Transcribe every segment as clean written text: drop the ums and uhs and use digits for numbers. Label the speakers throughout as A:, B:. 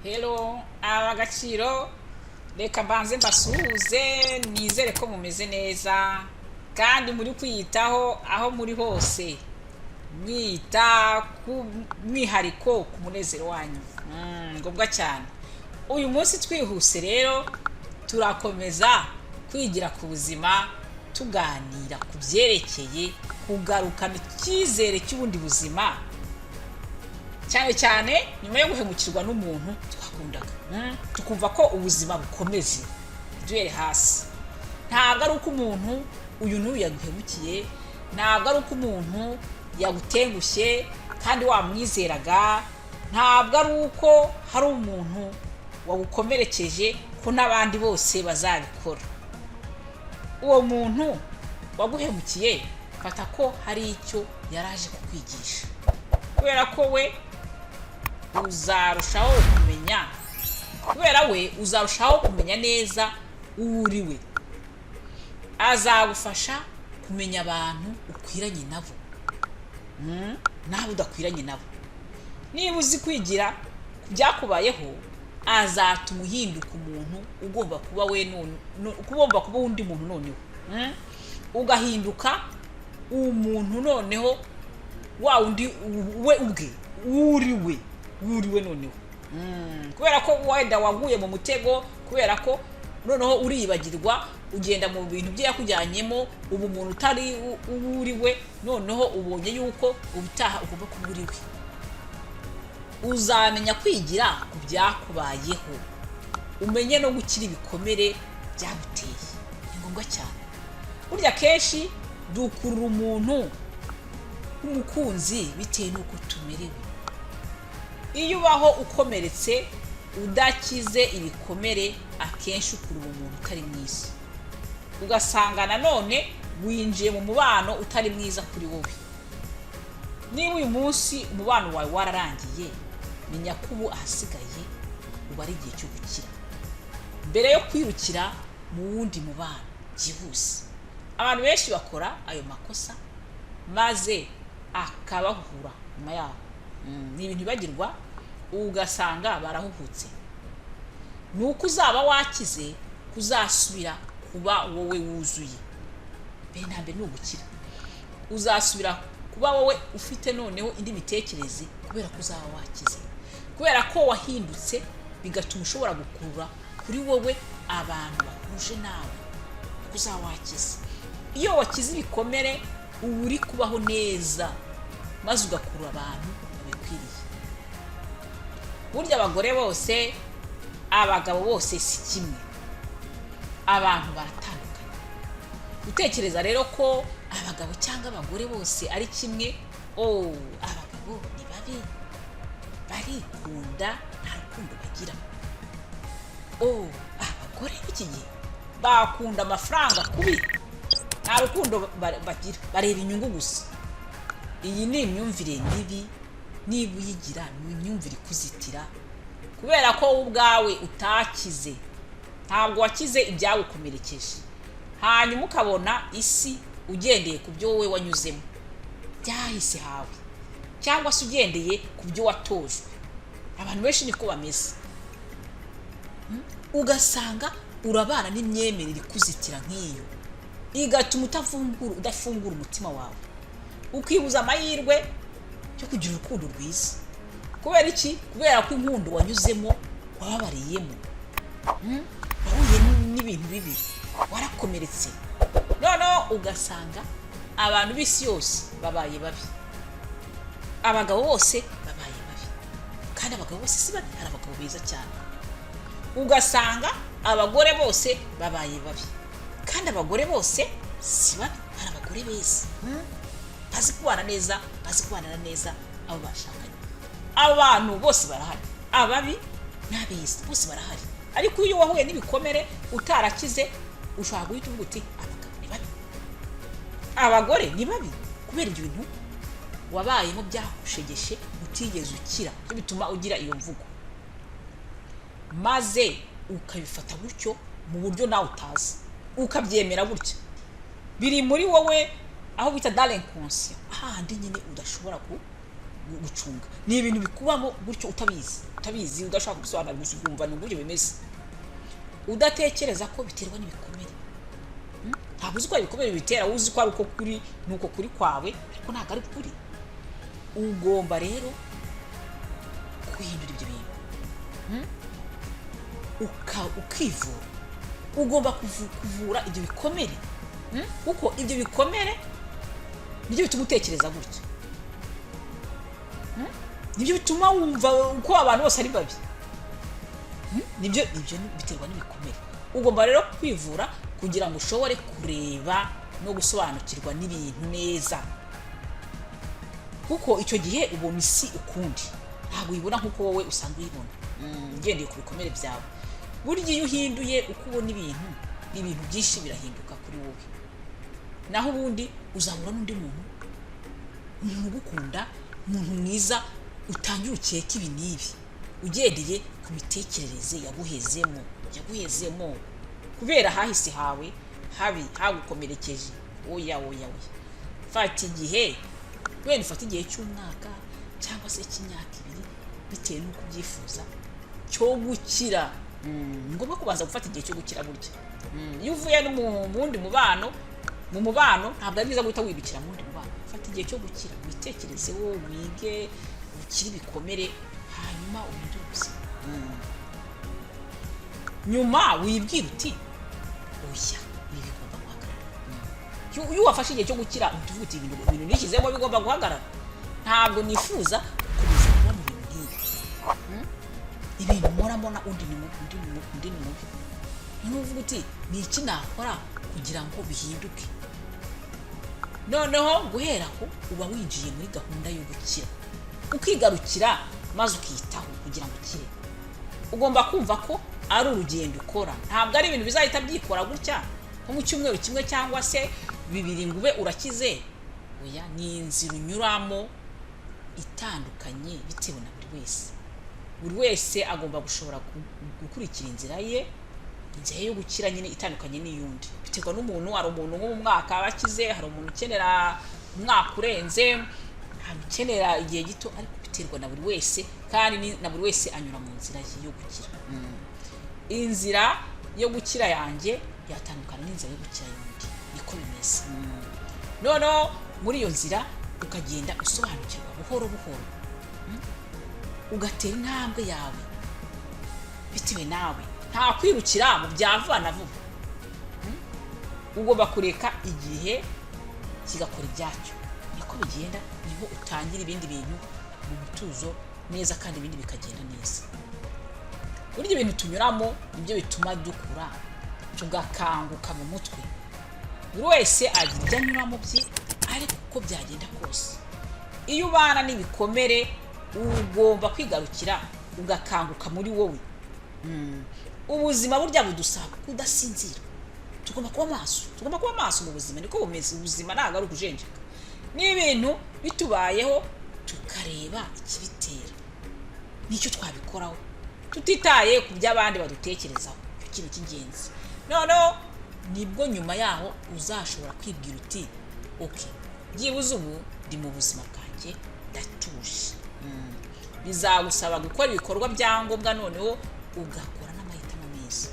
A: Hello abagaciro, reka mbanze mbasuhuze. Nizere ko mumeze neza kandi muri kwiyitaho aho muri hose, mwita ku mwihariko ku munezero wanyu. Ngombwa cyane. Uyu munsi twihuse rero, turakomeza kwigira ku buzima, tuganira ku byerekeye kugarukana icyizere cy'ubundi buzima, cyane cyane nyuma yo guhemukirwa n'umuntu twakundaga. Tukumva ko ubuzima bukomeje duhere hasi. Ntabwo ari uko umuntu uyu n'uyu yaguhemukiye, ntabwo ari uko umuntu yagutengushye kandi wamwizeraga, ntabwo ari uko hari umuntu wagukomerekeje ko n'abandi bose bazabikora. Uwo muntu waguhemukiye, fata ko hari icyo yari aje kukwigisha, kubera ko we uzarushaho kumenya, kubera we uzarushaho kumenya neza uwo uri we. Azagufasha kumenya abantu ukwiranye nabo n'abo udakwiranye nabo. Niba uzi kwigira ku byakubayeho, azatuma uhinduka umuntu ugomba kuba we ugomba kuba undi muntu noneho. Ugahinduka umuntu noneho wa wundi we ubwe wuriwe, wuriwe noneho. Kubera ko wenda waguye mu mutego, kubera ko noneho uriyibagirwa, ugenda mu bintu bye yakujyanyemo, ubu umuntu utari uwo uri we. Noneho ubonye yuko ubutaha ugomba kuba uri we. Uzamenya kwigira ku byakubayeho, umenye no gukira ibikomere byaguteye. Ni ngombwa cyane. Burya kenshi dukurura umuntu w'umukunzi bitewe n'uko tumerewe. Iyo ubaho ukomeretse, udakize ibikomere, akenshi ukurura umuntu utari mwiza, ugasanga nanone winjiye mu mubano utari mwiza kuri wowe. Niba uyu munsi umubano wawe wararangiye, menya ko ubu ahasigaye uba ari igihe cyo gukira mbere yo kwirukira mu wundi mubano byihuse. Abantu benshi bakora ayo makosa maze akabahuhura nyuma yaho. Ni ibintu bibagirwa, ugasanga barahuhutse. Ni uko uzaba wakize kuzasubira kuba wowe wuzuye. Mbere na mbere ni ugukira. Uzasubira kuba wowe ufite noneho indi mitekerereze, kubera ko uzaba wakize, kubera ko wahindutse, bigatuma ushobora gukurura kuri wowe abantu bahuje nawe, kuko uzaba wakize. Iyo wakize ibikomere, uba uri kubaho neza, maze ugakurura abantu babikwiriye. Burya abagore bose, abagabo bose si kimwe, abantu baratandukanye. Gutekereza rero ko abagabo cyangwa abagore bose ari kimwe, oh, abagabo ni babi, barikunda, nta rukundo bagira, oh, abagore b'iki gihe bakunda amafaranga kubi, nta rukundo bagira, bareba inyungu gusa. Iyi ni imyumvire mibi. Niba uyigira, ni imyumvire ikuzitira, kubera ko wowe ubwawe utakize, ntabwo wakize ibyagukomerekeje, hanyuma ukabona isi ugendeye ku byo wowe wanyuzemo byahise hawe, cyangwa se ugendeye ku byo watojwe. Abantu benshi niko bameze. Ugasanga urabana n'imyemerere ikuzitira nk'iyo, igatuma udafungura umutima wawe, ukibuza amahirwe yo kugira urukundo rwiza. Kubera iki? Kubera ko inkundo wanyuzemo, wababariyemo, Wahuye n'ibintu bibi, warakomeretse, noneho ugasanga abantu b'isi yose babaye babi, abagabo bose babaye babi. Kandi abagabo bose si babi, hari abagabo beza cyane. Ugasanga abagore bose babaye babi, kandi abagore bose si babi, hari abagore beza, Bazi kubana neza, bazi kubanana neza abo bashakanye. Abantu bose barahari, ababi n'abeza bose barahari. Ariko iyo wahuye n'ibikomere utarakize, ushobora guhita uvuga uti: "Abagabo ni babi, abagore ni babi," kubera ibyo bintu wabayemo byakushegeshe, utigeze ukira. Byo bituma ugira iyo mvugo, maze ukabifata gutyo mu buryo nawe utazi, ukabyemera gutya. Biri muri wowe, aho bita dans l'inconscient, hahandi nyine udashobora ku gucunga. Ni ibintu bikubamo gutyo utabizi, utabizi, udashaka kubisobanura, gusa ukumva ni uburyo bimeze, udatekereza ko biterwa n'ibikomere. Ntabwo uzi ko ari ibikomere bitera, uzi ko ari uko kuri, ni uko kuri kwawe, ariko ntabwo ari kuri. Ugomba rero guhindura ibyo bintu, ukivura. Ugomba kuvura ibyo bikomere, Kuko ibyo bikomere nibyo bituma utekereza gutya, Nibyo bituma wumva uko abantu bose ari babi. Nibyo, ibyo biterwa n'ibikomere. Ugomba rero kwivura kugira ngo ushobore kureba no gusobanukirwa n'ibintu neza, kuko icyo gihe ubona isi ukundi, ntabwo uyibona nk'uko wowe usanzwe uyibona, ugendeye ku bikomere byawe. Burya iyo uhinduye uko ubona ibintu, ibintu byinshi birahinduka kuri wowe. Naho ubundi uzahura n'undi muntu, umuntu ugukunda, umuntu mwiza, utangira ukeka ibi n'ibi ugendeye ku mitekerereze yaguhezemo, yaguhezemo kubera ahahise hawe habi hagukomerekeje. Oya, oya, oya! Fata igihe, wenda ufate igihe cy'umwaka cyangwa se cy'imyaka 2, bitewe n'uko ubyifuza, cyo gukira. Ni ngombwa kubanza gufata igihe cyo gukira. Burya iyo uvuye no mu wundi mubano, mu mubano, ntabwo ari byiza guhita wibukira mu wundi mubano. Fata igihe cyo gukira, witekerezeho, wige, ukire ibikomere, hanyuma uhindure ubuzima. Nyuma wibwira uti: "Oya, ibi bigomba guhagarara." Iyo wafashe igihe cyo gukira, uhita uvuga uti: "Ibintu nishyizemo bigomba guhagarara. Ntabwo nifuza gukomeza kuba mu bintu nk'ibi. Ibintu mpora mbona undi ni mubi, undi ni mubi, undi ni mubi." Noneho uvuga uti: "Ni iki nakora kugira ngo bihinduke?" Noneho guhera aho uba winjiye muri gahunda yo gukira, ukigarukira maze ukiyitaho kugira ngo ukire. Ugomba kumva ko ari urugendo ukora, ntabwo ari ibintu bizahita byikora gutya nko mu cyumweru kimwe cyangwa se 2 ngo ube urakize. Oya, ni inzira unyuramo itandukanye bitewe na buri wese. Buri wese agomba gushobora gukurikira inzira ye, inzira ye yo gukira nyine itandukanye n'iy'undi, biterwa n'umuntu. Hari umuntu nko mu mwaka aba akize, hari umuntu ukenera umwaka urenze, hari ukenera igihe gito, ariko biterwa na buri wese, kandi na buri wese anyura mu nzira ye yo gukira. Inzira yo gukira yanjye yatandukana n'inzira yo gukira y'undi, niko bimeze. Noneho muri iyo nzira ukagenda usobanukirwa buhoro buhoro, Ugatera intambwe yawe bitewe nawe, nta kwirukira mu bya vuba na vuba. Ugomba kureka igihe kigakora ibyacyo, niko bigenda. Niho utangira ibindi bintu mu mutuzo neza, kandi ibindi bikagenda neza. Burya ibintu tunyuramo nibyo bituma dukura, tugakanguka mu mutwe. Buri wese agira ibyo anyuramo bye, ariko uko byagenda kose, iyo ubana n'ibikomere ugomba kwigarukira, ugakanguka muri wowe. Ubuzima burya budusaba kudasinzira, tugomba kuba maso, tugomba kuba maso mu buzima, niko bumeze. Ubuzima ntabwo ari ukujenjeka. N'ibintu bitubayeho tukareba ikibitera n'icyo twabikoraho, tutitaye ku byo abandi badutekerezaho. Icyo kintu cy'ingenzi. Noneho nibwo nyuma yaho uzashobora kwibwira uti: "Okay, byibuze ubu ndi mu buzima bwanjye, ndatuje." Bizagusaba gukora ibikorwa bya ngombwa, noneho ugakora n'amahitamo meza.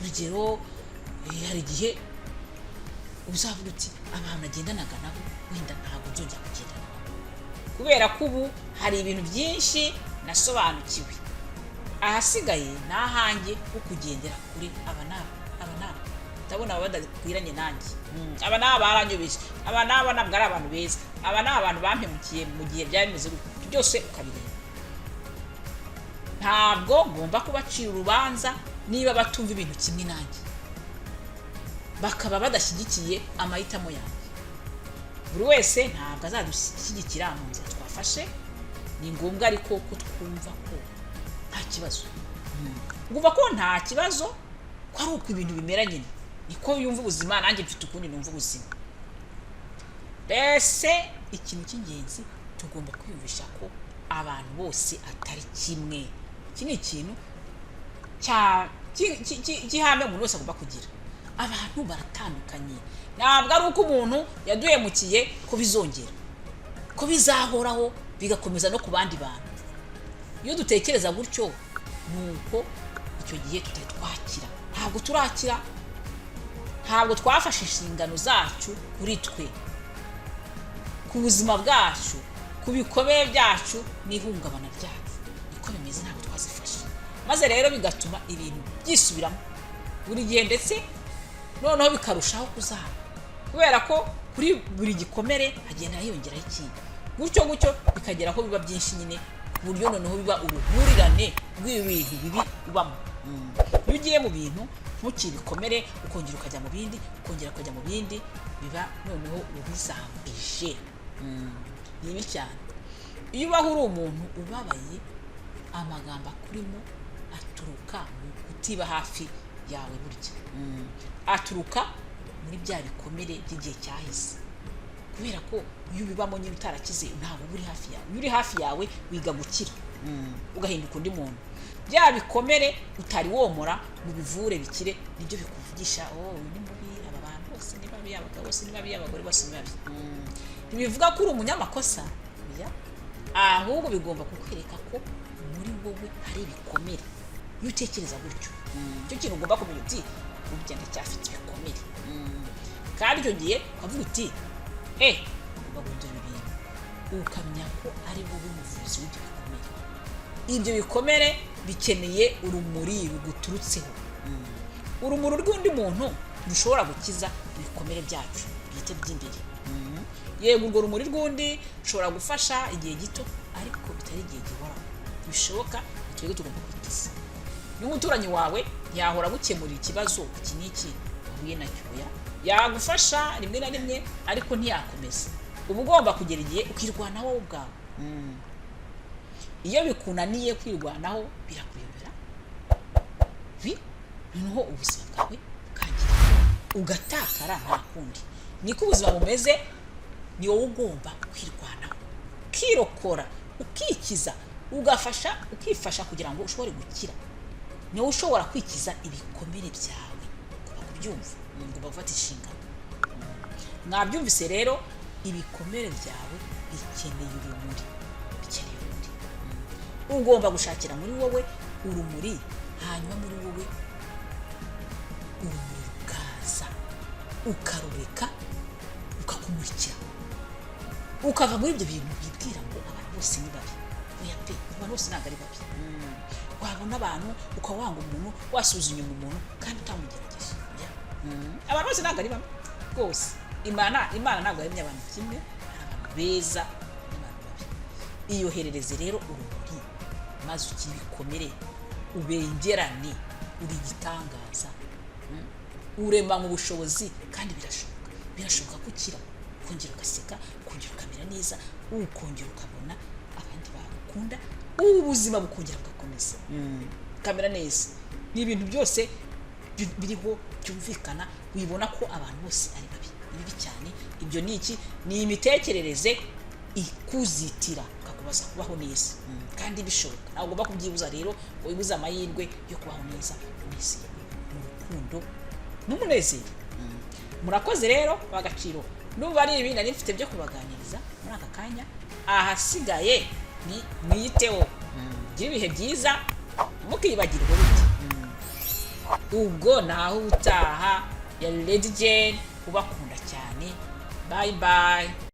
A: Urugero, hari igihe uzavuga uti: "Abantu nagendanaga nabo wenda ntabwo nzongera kugendana nabo, kubera ko ubu hari ibintu byinshi nasobanukiwe. Ahasigaye ni ahanjye ho kugendera kure aba n'aba, aba n'aba ndabona aba badakwiranye nanjye. Aba n'aba baranyobeje, aba n'aba ntabwo ari abantu beza, aba ni abantu bampemukiye mu gihe byari bimeze gutya." Byose ukabireba. Ntabwo ngomba kubacira urubanza niba batumva ibintu kimwe nanjye, bakaba badashyigikiye amahitamo yanjye. Buri wese ntabwo azadushyigikira mu nzira twafashe. Ni ngombwa ariko ko twumva ko nta kibazo, ngumva ko nta kibazo, ko ari uko ibintu bimera nyine, niko yumva ubuzima, nanjye mfite ukundi numva ubuzima. Mbese ikintu cy'ingenzi, tugomba kwiyumvisha ko abantu bose atari kimwe. Iki ni ikintu cy'ihame umuntu wese agomba kugira. Abantu baratandukanye, ntabwo ari uko umuntu yaduhemukiye ko bizongera. ko bizahoraho, bigakomeza no ku bandi bantu. Iyo dutekereza gutyo, ni uko icyo gihe tutari twakira, ntabwo turakira, ntabwo twafashe inshingano zacu kuri twe, ku buzima bwacu, ku bikomere byacu n'ihungabana ryacu. Niko bimeze, ntabwo twazifashe, maze rero bigatuma ibintu byisubiramo buri gihe, ndetse noneho bikarushaho kuzaba, kubera ko kuri buri gikomere hagenda hiyongeraho ikindi, gutyo gutyo, bikagera aho biba byinshi nyine, ku buryo noneho biba uruhurirane rw'ibintu bibi ubamo. Iyo ugiye mu bintu ntukire ibikomere, ukongera ukajya mu bindi, ukongera ukajya mu bindi, biba noneho ubizambije. Ni bibi cyane. Iyo ubaho uri umuntu ubabaye, amagambo akurimo aturuka mu kutiba hafi yawe. Burya aturuka muri bya bikomere by'igihe cyahise, kubera ko iyo ubibamo nyine utarakize, ntabwo uba uri hafi yawe. Iyo uri hafi yawe, wiga gukira, ugahinduka undi muntu. Bya bikomere utari womora ngo ubivure bikire, nibyo bikuvugisha: "Oh, uyu ni mubi, aba bantu bose ni babi, abagabo bose ni babi, abagore bose ni babi." Ntibivuga ko uri umunyamakosa, oya, ahubwo bigomba kukwereka ko muri wowe hari ibikomere. Iyo utekereza gutyo, icyo kintu ugomba kumenya uti: "Burya ndacyafite ibikomere." Kandi icyo gihe ukavuga uti: "Eh, ugomba guhindura ibi bintu," ukamenya ko ari wowe muvuzi w'ibyo bikomere. Ibyo bikomere bikeneye urumuri ruguturutseho. Urumuri rw'undi muntu ntirushobora gukiza ibikomere byacu bwite by'imbere. Yego, urwo rumuri rw'undi rushobora gufasha igihe gito, ariko bitari igihe gihoraho. Ntibishoboka, twebwe tugomba kwikiza. N'umuturanyi wawe ntiyahora agukemurira ikibazo iki n'iki wahuye nacyo. Oya, yagufasha rimwe na rimwe, ariko ntiyakomeza. Uba ugomba kugera igihe ukirwanaho wowe ubwawe. Iyo bikunaniye kwirwanaho, birakuyobera, noneho ubuzima bwawe bukangirika, ugatakara. Nta kundi, niko ubuzima bumeze. Ni wowe ugomba kwirwanaho, ukirokora, ukikiza, ugafasha, ukifasha kugira ngo ushobore gukira. Ni wowe ushobora kwikiza ibikomere byawe. Ugomba kubyumva, ugomba gufata inshingano. Mwabyumvise rero, ibikomere byawe bikeneye urumuri, bikeneye urumuri. Ugomba gushakira muri wowe urumuri, hanyuma muri wowe urumuri rukaza, ukarureka rukakumurikira, ukava muri ibyo bintu wibwira ngo abantu bose ni babi. Oya pe, abantu bose ntabwo ari babi. Wabona abantu ukaba wanga umuntu, wasubiza inyuma umuntu kandi utamugerageje. Oya. Abantu bose ntabwo ari babi rwose. Imana ntabwo yaremye abantu kimwe. Hari abantu beza n'abantu babi. Iyoherereze rero urumuri, maze ukire ibikomere, ubengerane. Uri igitangaza, urema mu bushobozi, kandi birashoboka, birashoboka ko ukira, ukongera ugaseka, ukongera ukamera neza, ukongera ukabona abandi bagukunda, ubu buzima bukongera bugakomeza, ukamera neza. Ni ibintu byose biriho byumvikana. Wibona ko abantu bose ari babi, ni bibi cyane. Ibyo ni iki? Ni imitekerereze ikuzitira, ikakubaza kubaho neza kandi bishoboka. Ntabwo ugomba kubyibuza rero, ngo wibuze amahirwe yo kubaho neza, unezerewe mu rukundo n'umunezero. Murakoze rero b'agaciro. N'ubu ari ibi nari mfite byo kubaganiriza muri aka kanya. Ahasigaye ni mwiyiteho, mugire ibihe byiza, ntimukibagirwe burya. Ubwo naho ubutaha. Ya Lady Jane ubakunda cyane. Bye bye.